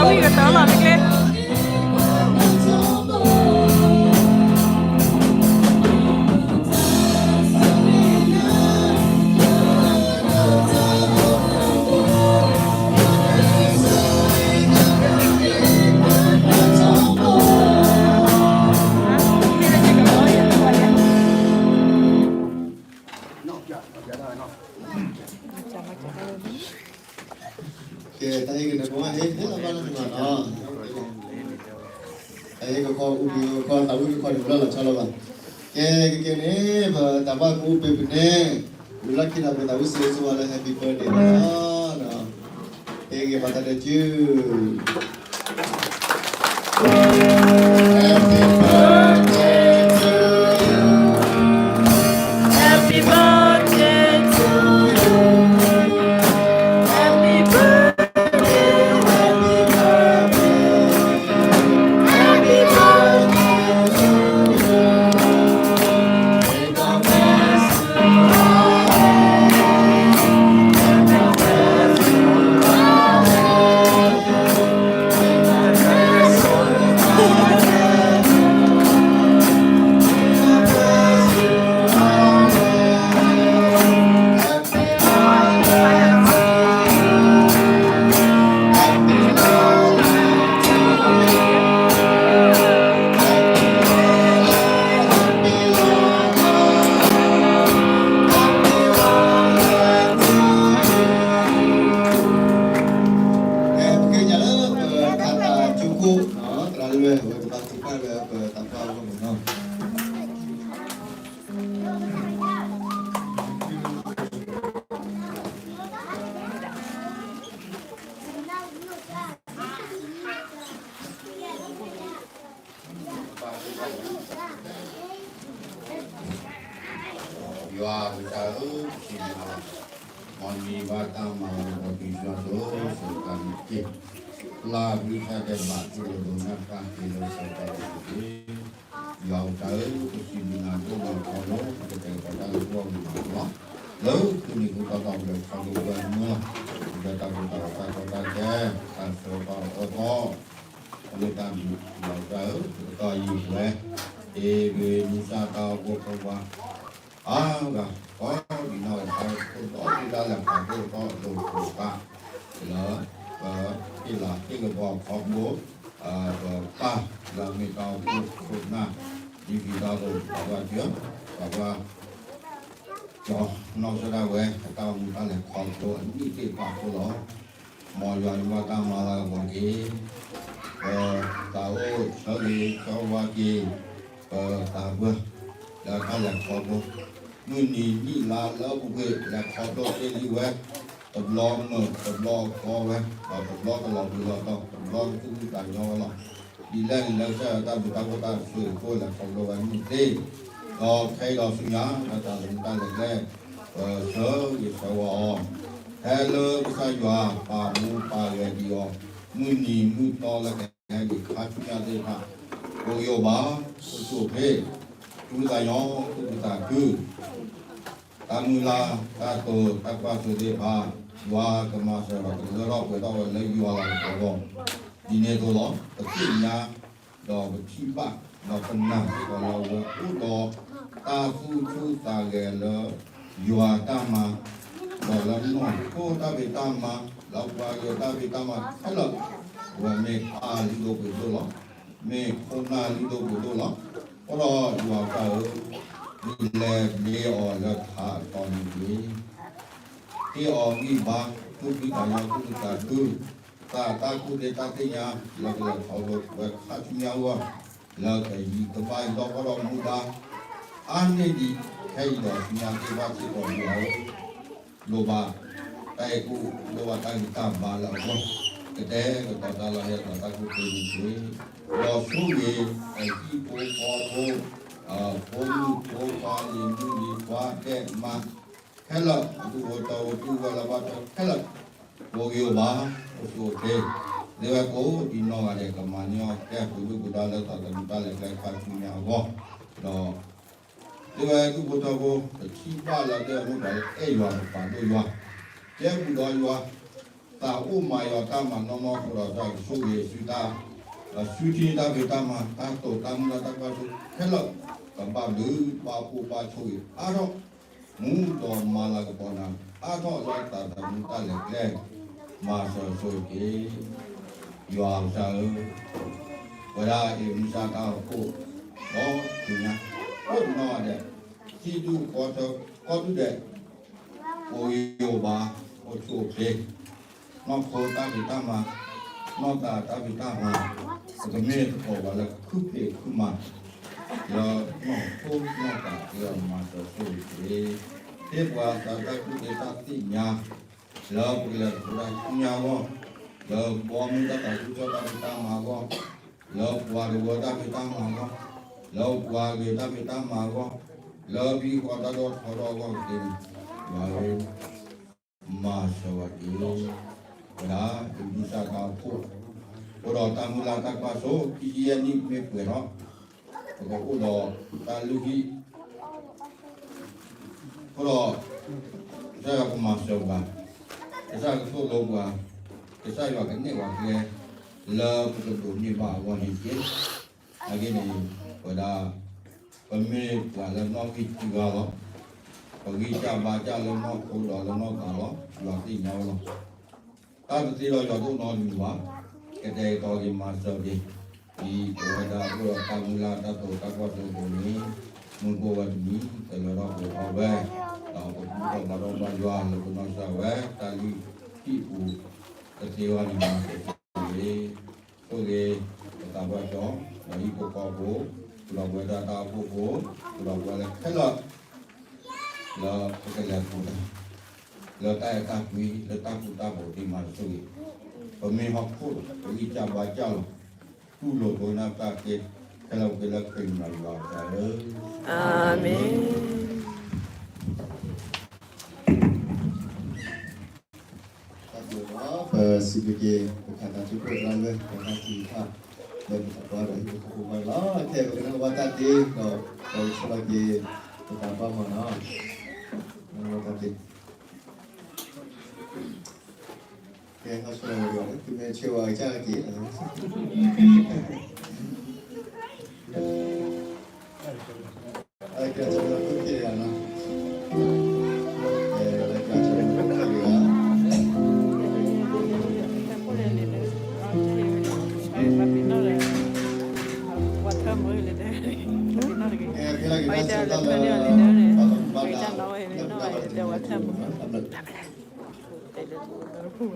လံကတၢၢ်လီၤတက့ၢ်. ကဲ တၢ်ဟ့ၣ်ကန့ၣ် ပမ့ၢ်ဟ့ၣ်လီၤဘၣ်လၢနမၤနီၤ, တၢ်ဟ့ၣ်ကခီ အူပူၤကခီ သးဝံၣ်ကခီန့ၣ် ပလီၢ်လီၤဆီလီၤဘၣ်. ကဲ ကကဲန့ၣ် ပတၢ်ဘၣ်ကူပ့ၤပနဲၣ် ဝံၤလီၢ်ခံဒီး ပသးဝံၣ်စ့စ့ဝါလၢ Happy birthday လီၤ. ဟ့ၣ်ဂ့ၤဘၣ်တၢ်တကၠူၢ်. Happy birthday to you. Happy birthday to you. Happy birthday, happy birthday, happy birthday to you. May God bless you always. ပကညးလၢပတၢ်တၢ်ကၠိခိၣ်, သရၣ်လၢအဝဲပတၢ်ထုကဖၣ်လၢပတၢ်ကွၢ်အဂီၢ်န့ၣ်လီၤ. ယွၤပကစၢ်ဧၢ, ပစံးဘျုးနၤလီၤ. မ်နမံၤဘၣ်တၢ်မၤလၤကပီၤက့ၤဆၢကတီၢ် စၢၤတၢ်န့ၣ်တက့ၢ်. ပျၢ်ဘုခၢၣ်ဒဲးဘး တူၢ်လိာ်ဒိးနၢ်တၢ်က့ၤလၢစၢၤတၢ်န့ၣ်တက့ၢ်. ယွၤပကစၢ်ဧၢ, ပစံးဘျုးနၤဒိၣ်မးခီဖျိ ပကတဲာ်ကတီၤတၢ်လၢပဂီၢ်မုၢ်လီၤ. လၢခံနံၤဃုာ်တီတီၢ်ပှဲၤခီဖျိပှဲၤမုၢ်လီၤ. ပကတဲာ်ကတီၤတၢ်ကီတၢ်ခဲ တၢ်ဆၢကတီၢ်အၢသီ လၢတၢ်ဘျုးလီၤတၢ်ဧၢ, ပကတီၢ်ယံၤပှဲၤ အ့ၣ်ဘ့ၣ်မုၢ်ဆါတၢ်အိၣ်ဖှိၣ်ဖိခွါ အါဂၤ ကိးဒံနီၢ်ဂၤဒဲးဒီး ဒုၣ်ဒါလဲၤခီဖျိတၢ်ဒိၣ်ခိၣ်သး လၢ ပဟ့ၣ်လၤဟ့ၣ်ကပီၤခီဖျိ ပပၢ်လၢအမ့ၢ်တၢ်အိၣ်ဖှိၣ်ခိၣ်နၢ် ဒ်ဖံးတၢ်အိၣ်ဖှိၣ်ခိၣ်နၢ် ပှၤ ကၠီနီၢ်ကစၢ်ဒၣ်ဝဲ အတၢ်အိၣ်မူတၢ်လဲၤခီဖျိအနံၣ်သ့ၣ်တဖၣ်အဃိလီၤ. မ်ယွၤယွၤတၢ်မၤလၤကပီၤက့ၤ ပသးအိၣ်ဆၢဂ့ၤဆၢဝါက့ၤ ပသးပှၢ် လၢတၢ်လဲၤခီဖျိ မုၢ်နံၤနံၣ်လါလၢပူၤကွံာ်လဲၤခီဖျိသ့လံဝဲ တဘျီမုာ်တဘျီကီဝဲ ဒီးတဘျီကလီၤဘှံးလီၤတီၤ တဘျီကသူၣ်ဖှံသးညီဝဲလီၤ. ဒ်လဲၣ်န့ၣ်လၢကစၢ်ယွၤတၢ်ဘျုးတၢ်ဖှိၣ်တၢ်ဆိၣ်ဂ့ၤအဃိ လဲၤခီဖျိဝဲနံၣ်သ့ ဒီးခဲအံၤဒီးဆူညါ လၢတၢ်လၢတၢ်လဲၤကျဲ ပဆၢဂ့ၤဆၢဝါအီၤ ဖဲလၢကစၢ်ယွၤပာ်မူပာ်ဂဲၤဒံးအီၤ မုၢ်နံၤမုၢ်သီလၢကဟဲနုာ်ခါဆူညါသ့ၣ်တဖၣ် အိၣ်ဂ့ၤအိၣ်ဘၣ် အိၣ်ဆူၣ်အိၣ်ချ့ သူၣ်ဖှံသးညီ သူၣ်ခုသးခု တၢ်မုၢ်လၢ် တၢ်တိာ် တၢ်ကွၢ်စိသ့ၣ်တဖၣ် ယွၤကမၤစၢၤဒီးကလၢထီၣ်ပှဲၤထီၣ်ဝဲလၢယွၤအလၤကပီၤအဂီၢ် ဒ်န့ၣ်အသိးလီၤ. ပသ့ၣ်ညါ ဒီးပထံၣ်ဘၣ် ဒီးပနာ်စ့ၢ်ကီးလၢအဝဲအိၣ်ဒီး တၢ်သူၣ်ဆူၣ်သးဂဲၤလၢ ယွၤတၢ်မၤ ဒီးလၢနီၢ်ခိတၢ်ဖံးတၢ်မၤ လၢပှၤကညီတၢ်ဖံးတၢ်မၤခဲလၢာ် အဝဲမ့ၢ်ပၢ်လုၢ်ဒိၣ်ပှ့ၤဒိၣ်လီၤ. မ့ၢ်ခိၣ်နၢ်လုၢ်ဒိၣ်ပှ့ၤဒိၣ်လီၤ. အဃိဒီးယွၤပၢ်ဧၢ, ဒ်လဲၣ်ဒ်လဲၣ်အီၤလၢထးအတီၤန့ၣ်တက့ၢ်. ဟ့ၣ်အီၤဂံၢ်ဘါ သူၣ်ဖှံသးညီ သူၣ်ခုသးခု သးတၢ်ကူၣ်သ့တၢ်သ့ၣ်ညါ လၢကလဲၤခီဖျိဝဲခါဆူညါအဂီၢ် လၢကယံၤကဘၣ်ယံၤထီၣ်ကီၢ်ဒီးမူဒါ အါန့ၢ်ဒံးခဲအံၤဒီးဆူညါသ့ၣ်တဖၣ်စ့ၢ်ကီး ယွၤဧၢ, လိၣ်ဘၣ်တၢ်အဲၣ်ကူၣ် လိၣ်ဘၣ်တၢ်ဂံၢ်တၢ်ဘါလၢအဂီၢ် ကတဲာ်ကတီၤတၢ်လၢဟဲဒီးတၢ်ကူၣ်သ့န့ၣ်တက့ၢ်. ဒီးဆိၣ်ဂ့ၤအဟံၣ်ဖိဃီဖိ ဖိမုၣ်ဖိခွါ လံၤမုၣ်လံၤခွါ ဒဲးမါ ခဲလၢာ် အဒူၣ်ဖိထၢဖိ ပုၢ်ဝဲၢ်လၢဘၣ်ထွဲခဲလၢာ် အိၣ်ဂ့ၤအိၣ်ဘၣ် အိၣ်ဆူၣ်အိၣ်ချ့ လၢဝဲကိးဒံနီၢ်ဂၤဒဲး ကမၤန့ၢ်အီၣ်ကဲပူၤဒုၣ်ပူၤဒါလၢတၢ်သနူတၢ်လဲၤကျဲခါဆူညါအဂီၢ် ဒီး လၢဝဲဒူၣ်ဖိထၢဖိ ပထံၣ်ဘၣ်လၢတဲအမိၢ်ပှၢ်လၢအဲၣ်ယွၤ ပပာ်ဒိၣ်ယွၤ ကဲပူၤဒီးယွၤ သးအိၣ်မၤယွၤတၢ်မၤနီၢ်နီၢ်အဃိဒီး ကဆိၣ်ဂ့ၤဆူတၢ်, ဆူထံတၢ်ဖံးတၢ်မၤ တၢ်တိာ်တၢ်မုၢ်လၢ်တၢ်ကွၢ်စိခဲလၢာ်, ကဘၣ်ဘျုးဘၣ်ဖှိၣ်ဘၣ်ဆိၣ်ဂ့ၤအါထီၣ်, မူဒီးမၤလၤကပီၤနၤအါထီၣ်လၢတၢ်သးမူတၢ်လဲၤကျဲ, မၤစၢၤဆိၣ်ဂ့ၤက့ၤ ယွၤကစၢ်ဧၢ, ပဝဲဒၣ်အံၤမုၢ်ဆါတၢ်အိၣ်ဖှိၣ် ဒီးတုၤညါ အိၣ်နီၢ်ဒဲး, ထံဒူၣ်ကီၢ်ဒူၣ်ဒဲး, အိၣ်ဂံၢ်အိၣ်ဘါ, အိၣ်ဆူၣ်အိၣ်ချ့, နီၢ်ခိတၢ်ဖံးတၢ်မၤ, နီၢ်သးတၢ်ဖံးတၢ်မၤ, ပကမ့ၢ်သကိးပှၤလၢခုဖံးခုမၤ လၢနီၢ်ခိနီၢ်သး လၢမၤစၢၤဆိၣ်ဂ့ၤက့ၤ, ဟ့ၣ်ပှၤသးတၢ်ကူၣ်သ့တၢ်သ့ၣ်ညါ လၢပကလဲၤသကိးတၢ်ဆူညါအဂီၢ်, လၢဘီမုၢ်တၢ်သးခုကစီၣ်တၢ်ဖံးတၢ်မၤအဂီၢ်, လၢပှၤတဝၢတၢ်ဖံးတၢ်မၤအဂီၢ်, လၢပှၤဂ့ၤတၢ်ဖံးတၢ်မၤအဂီၢ်, လၢဖံဃီတၢ်ဒိၣ်ထီၣ်ထီထီၣ်အဂီၢ်ကသ့န့ၣ်, ယွၤဧၢ, မၤစၢၤဝဲက့ၤ, ဝဲဒၣ်အံၤမုၢ်ဆါတၢ်အိၣ်ဖှိၣ်, အိၣ်ဒီးတၢ်မုၢ်လၢ်တၢ်ကွၢ်စိ ခံဆံယဲၢ်နံၣ်မ့ၢ်ပှဲၤထီၣ်, ပကအိၣ်ဒီးတၢ်လုၢ်ဟံၣ် အဃိဒီး ကစၢ်ယွၤကမၤစၢၤပှၤ, ကစၢ်ကသိၣ်လိပှၤ, ကစၢ်ယွၤကန့ၢ်ပှၤကျဲ လၢပကဒိးန့ၢ်ဘၣ်အဂီၢ်န့ၣ်တက့ၢ်. အဂ့ၢ်န့ၣ် ပဝဲဒၣ် ပမ့ၢ်ပှၤလၢနီၣ်ဂံၢ်ခံဂၤလီၤ. ပဂံၢ်စၢ်ဘါစၢ်လၢနီၢ်ခိဒီးလၢနီၢ်သးလီၤ. ယွၤသ့ၣ်ညါဝဲလီၤ. တၢ်တသ့ဒီးယွၤတအိၣ်နီတမံၤဘၣ်. ကတဲာ်ကတီၤက့ၤမၤစၢၤက့ၤ ဒ်ပဝဲဒၣ်အိၣ်ဒီးတၢ်မုၢ်လၢ်တၢ်တိာ်တၢ်ကွၢ်စိအသိးန့ၣ်, မုၢ်ကိၢ်ဝဲတနံၤ တလၢထီၣ်ပှဲၤထီၣ်ဝဲ, ဒီးပဘူၣ်ထီၣ်ဘါထီၣ်ဘါယွၤလၢပနီၢ်ကစၢ်ဝဲ တၢ်လုၢ်ဟံၣ်ပူၤ တသ့ဝဲန့ၣ်မၤစၢၤက့ၤ ဆိၣ်ဂ့ၤ ပသးပှၢ်ကၠီ, ဒီးဟံၣ်ဖိဃီဖိ, ဃုာ်ဒီးပဝဲဒၣ်တၢ်အိၣ်ဖှိၣ်ဖိ, ဃုာ်ဒီးပဝဲလၢခဲလၢာ် လၢပကလဲၤသကိးတၢ် လၢတၢ်အဲၣ်တၢ်ကွံ လၢတၢ်ဃူတၢ်ဖိးသ့ၣ်မၤတဆိၣ်ဂ့ၤ, ပမ့ၢ်ဟီၣ်ခိၣ်ဒီး ပဂံၢ်စၢ်ဘါစၢ်လီၤ. တူၢ်လိာ်ပဝဲဒၣ်တၢ်က့ ခဲလၢာ်ပက့လၢခရံာ်မံၤယွၤအသးဧၢ, အၤမ့ၣ်. တၢ်ဘျုးလီၤ, ပစံးဘျုးက့ၤ ပခးတၢ်ထုကဖၣ်သရၣ်မုၣ် ပတၢ်ထုကဖၣ် လၢပသးပှၢ်ဒီးဟံၣ်ဖိဃီဖိအဂီၢ်လီၤ. ခဲအံၤပကနၢ်ဟူဘၣ်တၢ်သ့ဒီး ပကဆှၢလီၤက့ၤ ပသးပှၢ်မ့ၢ်နီၤ, နၢ်ဟူဘၣ်တၢ်သ့ ကဲ ဟီဆှၢလီၤဝဲဒီး သုမ့ၢ်ဆှၢဝဲကစၢ်က့ၤ ဝဲတၢ်လၢဖဲန့ၣ်အီၤလံဒၢန့ၣ်, ဝဲတၢ်နီၣ်ဝဲန့ၣ်နီၣ်ဝဲဒၣ်ဝဲတၢ်မုၣ်, တၢ်ဘျုး, တၢ်ဘျုး, တၢ်ဘျုး,